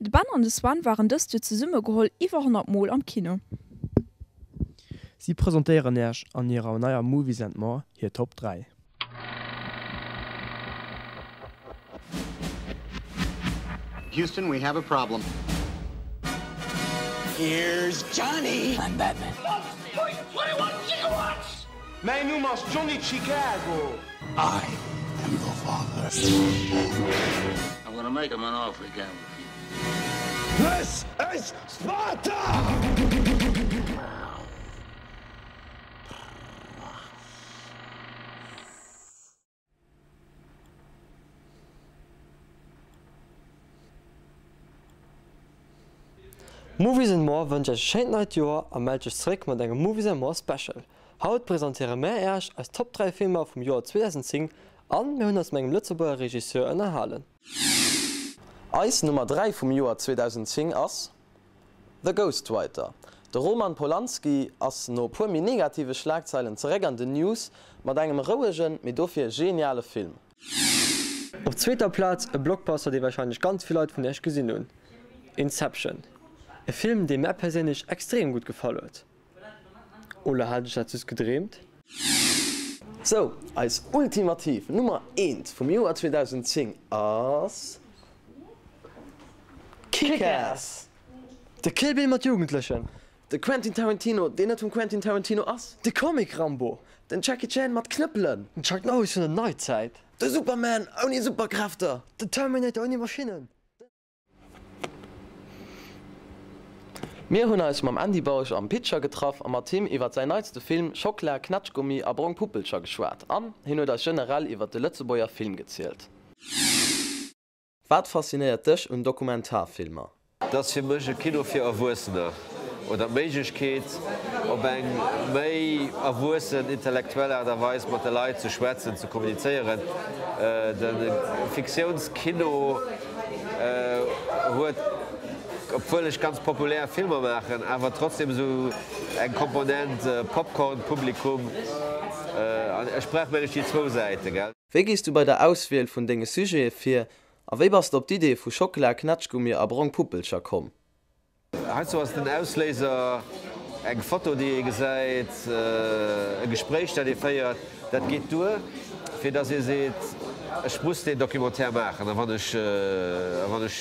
De Ben an de Sven waren dëst Joer zesummegeholl iwwer 100 Mol am Kino. Si presentéieren Iech an hirer neier Movies and More hir Top 3. Houston, we have a problem. Here's Johnny. I'm Batman. 1.21 gigawatts! Mäin Numm ass Johnny Chicago. I am your father. I'm gonna make him an offer he can't refuse. This is Sparta! Movies and More wënscht Iech e schéint neit Joer a mellt sech zeréck mat engem Movies and More Special. Haut presentéiere mär Iech eis Top 3 Filmer vum Joer 2010 an mir hunn eis mat engem Lëtzebuerger Regisseur ënnerhalen. Eis Nummer 3 vum Joer 2010 ass The Ghostwriter. De Roman Polanski ass no puer méi negative Schlagzeilen zeréck an den News mat engem rouegen, mee dofir geniale Film. Op zweeter Plaz e Blockbuster dee warscheinlech ganz vill Leit vun iech gesinn hunn, Inception. E Film dee mär perséinlech extrem gutt gefall huet. Oder hat ech dat just gedreemt? Sou, eis ultimativ Nummer eent vum Joer 2010 ass Kick-Ass! De Kill Bill mat Jugendlechen. De Quentin Tarantino, deen net vum Quentin Tarantino ass. De Comic Rambo. Den Jackie Chan mat Knëppelen. Den Chuck Norris vun der Neizäit. De Superman ouni Superkräfter. Den Terminator ouni Maschinnen. Mir hunn eis mam Andy Bausch am Pitcher getraff a mat him iwwert säin neitste Film Schockla, Knätschgummi a brong Puppelcher geschwat an hien huet eis generell iwwert de Lëtzebuerger Film gezielt. Wat faszinéiert dech un Dokumentarfilmer? Et ass fir mech e Kino fir Erwuessener oder d'Méiglechkeet, op eng méi erwuessen, intellektuell Aart a Weis mat de Leit ze schwätzen, ze kommunizéieren. De Fiktiounskino huet, obwuel ech ganz populär Filmer maachen, awer trotzdem esou eng Komponent Popcorn-Publikum. An ech brauch, meng ech, déi zwou Säiten, gell. Wéi gees du bei der Auswiel vun denge Sujete vir a wéi bass de op d'Idee vu Schockela, Knätschgummi a brong Puppelcher komm? Heiansdo ass den Ausléiser eng Foto, déi ee gesäit, e Gespréich, dat ee féiert. Dat geet duer, fir datt ee seet, ech muss deen Documentaire maachen. A wann ech, a wann ech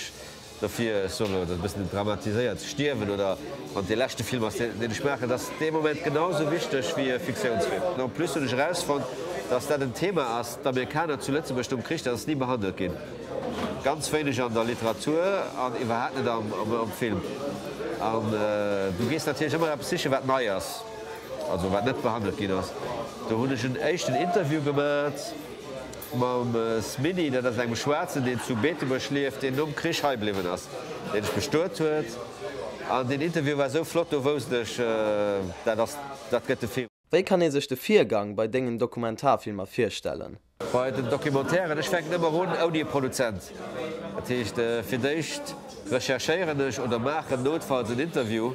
dofir, ech soen elo, dat ass e bëssen dramatiséiert, stierwen oder wann et dee leschte Film ass, deen ech maachen, dat ass dee Moment genau esou wichteg wéi e Fiktiounsfilm. En plus hunn ech erausfonnt, datt dat en Thema ass, d'Amerikaner zu Lëtzebuerg nom Krich, dat ass ni behandelt ginn. Ganz wéineg an der Literatur an iwwerhaapt net am Film. An du gees natierlech ëmmer eppes sichen, wat nei ass, also wat net behandelt ginn ass. Do hunn ech en éischten Interview gemat mam Smitty, dat ass engem Schwaarzen, deen zu Beetebuerg lieft, deen nom Krich hei bliwwen ass, deen sech bestuet huet. An deen Interview war esou flott, do wousst ech, dat ass, dat gëtt de Film. Wéi kann ee sech de Virgang bei dengen Dokumentarfilmer virstellen? Bei den Documentairen, ech fänken ëmmer un ouni e Produzent. Dat heescht, fir d'éischt recherchéieren ech oder maachen noutfalls en Interview,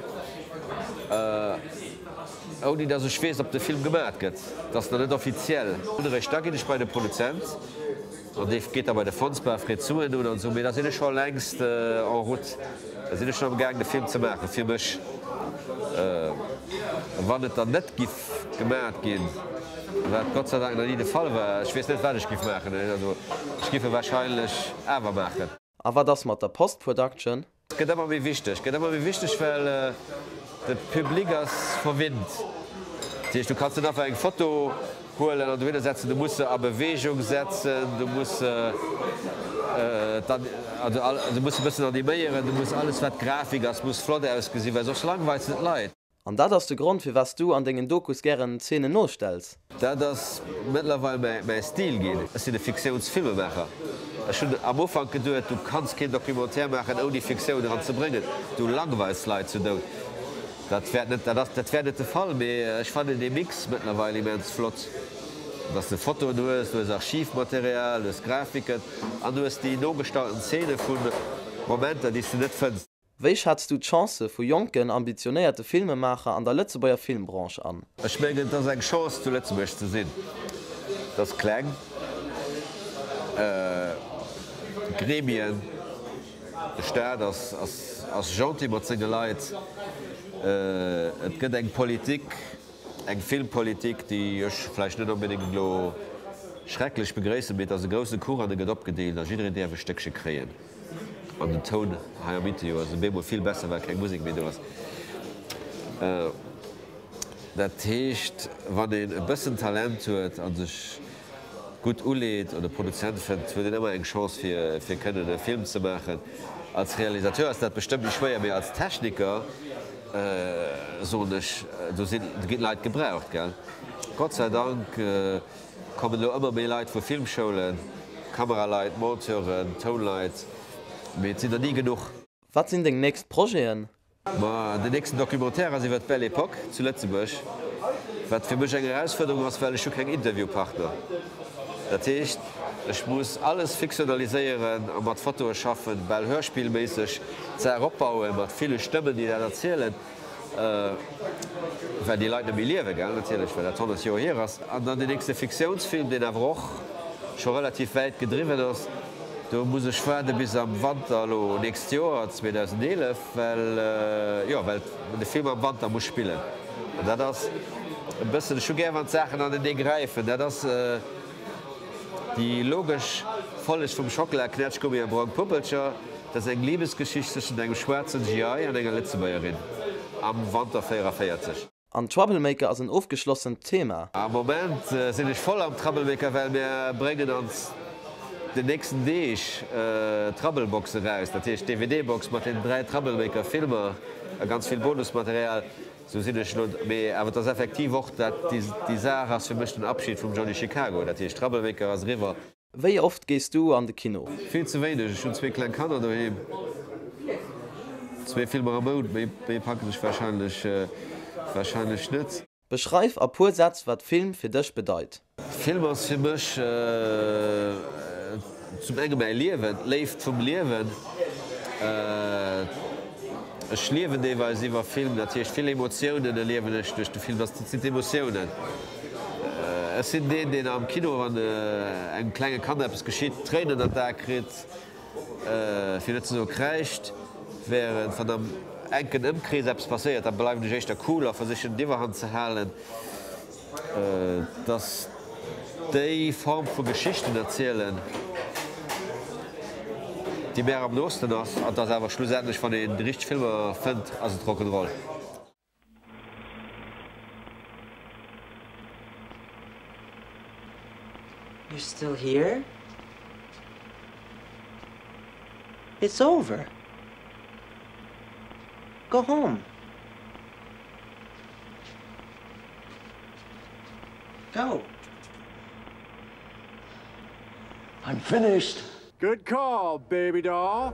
ouni datt ech weess, ob de Film gemat gëtt. Dat ass nach net offiziell. Eréischt da ginn ech bei de Produzent. An dee geet da bei de Fondsbar, freet Suen un an esou. Mee da sinn ech scho längst en route. Da sinn ech schonn am gaang de Film ze maachen fir mech. Wann et dann net giff gemat ginn, wat Gott sei Dank nach ni de Fall war, ech weess net wat ech giff maachen. Also ech giff e wahrscheinlech awer maachen. A wat ass mat der Post-Production? Gëtt ëmmer méi wichteg. Gëtt ëmmer méi wichteg, well de Public ass verwinnt. Dat heescht, du kanns net einfach eng Foto huelen an dohinner setzen, du muss se a Beweegung setzen, du muss se also du muss se e bëssen animéieren, du muss alles wat Grafik ass, muss flott ausgesinn, well soss langweils de d'Leit. An dat ass de Grond firwat s du an dengen Dokus gären Zeenen nostells? Dat ass mëttlerweil mäi Stil ginn. Ech sinn e Fiktiounsfilmemaacher. Ech hunn am Ufank geduet, du kanns keen Documentaire maachen ouni Fiktioun eran ze bréngen, du langweils d'Leit zu Doud. Dat wäert net, dat ass, dat wär net de Fall, mee ech fannen dee Mix mëttlerweil immens flott, dass de Fotoen hues, du hues Archivmaterial, du hues Grafiken an du hues déi nogestallten Zeene vu Momenter, déi s de net fënns. Wéi schätz du d'Chancë vu jonken, ambitionéierte Filmemaacher an der Lëtzebuerger Filmbranche an? Ech mengen, et ass eng Chance zu Lëtzebuerg ze sinn. Et ass kleng, Gremien. De Staat ass gentil mat senge Leit. Et gëtt eng Politik, eng Filmpolitik, déi ech vläicht net onbedéngt elo schrecklech begréissen, mee et ass e grousse Kuch an e gëtt opgedeelt a jiddereen däerf e Stéckche kréien. An den Toun hei am Interview ass op eemol vill besser, well keng Musek méi do ass. Dat heescht, wann een e bëssen Talent huet a sech gutt uleet an e Produzent fënnt, huet een ëmmer eng Chance fir fir kënnen e Film ze maachen. Als Realisateur ass dat bestëmmt méi schwéier, mee als Techniker soen ech, do sinn, do ginn Leit gebraucht, gell. Gott sei Dank kommen elo ëmmer méi Leit vu Filmschoulen, Kameraleit, Monteuren, Tounleit, mee et sinn der ni genuch. Wat sinn deng nächst Projeten? Ma den nächsten Documentaire ass iwwer d'Belle Epoque zu Lëtzebuerg, wat fir mech eng Erausfuerderung ass, well ech hu keng Interviewpartner. Dat heescht, ech muss alles fiktionaliséieren a mat Fotoe schaffen, bal hörspielméisseg d'Saach opbauen, mat ville Stëmmen, déi dat erzielen. Well déi Leit net méi liewen, gell, natierlech, well dat 100 Joer hier ass. An dann deen nächste Fiktiounsfilm, deen awer och scho relativ wäit gedriwwen ass, do muss ech waarde bis am Wanter elo nächst Joer, 2011, well, jo, well de Film am Wanter muss spillen. An dat ass e bëssen, ech hu gär, wann d'Saachen anenee gräifen. Dat ass déi logesch Folleg vum Schockela, Knätschgummi a brong Puppelcher. Dat ass eng Libesgeschicht tëschent engem schwaarzen GI an enger Lëtzebuergerin am Wanter 44. An Troublemaker ass en ofgeschlossent Thema? Am Moment sinn ech voll am Troublemaker, well mir bréngen an den nächsten Deeg d'Trubblebox eraus, dat heescht d'DVD-Box mat den 3 Troublemaker Filmer a ganz vill Bonusmaterial. Sou sinn ech elo, mee awer et ass effektiv och dat, déi Saach ass fir mech den Abschied vum Johnny Chicago, dat heescht Troublemaker ass eriwwer. Wéi oft gees du an de Kino? Vill ze wéineg, ech hunn zwee kleng Kanner doheem. Zwee Filmer am Mount, méi méi packen ech wahrscheinlech wahrscheinlech net. Beschreif a puer Sätz wat Film fir dech bedeit. Film ass fir mech zum enge mäi Liewen, d'Léift vum Liewen. Ech liewen deelweis iwwer Film, dat heescht vill Emotiounen erliewen ech duerch de Film, dat sinn d'Emotiounen. Ech sinn deen, deen am Kino, wann engem klenge Kand eppes geschitt, Tréinen an d'Ae kritt, fir net ze soe kräischt, wärend wann am enken Ëmkrees eppes passéiert, da bleiwen ech éischter cool a versichen d'Iwwerhand ze halen. Dass déi Form vu Geschichten erzielen, déi mär am noosten ass, an dass awer schlussendlech, wann een déi richteg Filmer fënnt, ass et Rock'n'Roll. You're still here? It's over. Go home. Go. I'm finished. Good call, baby doll.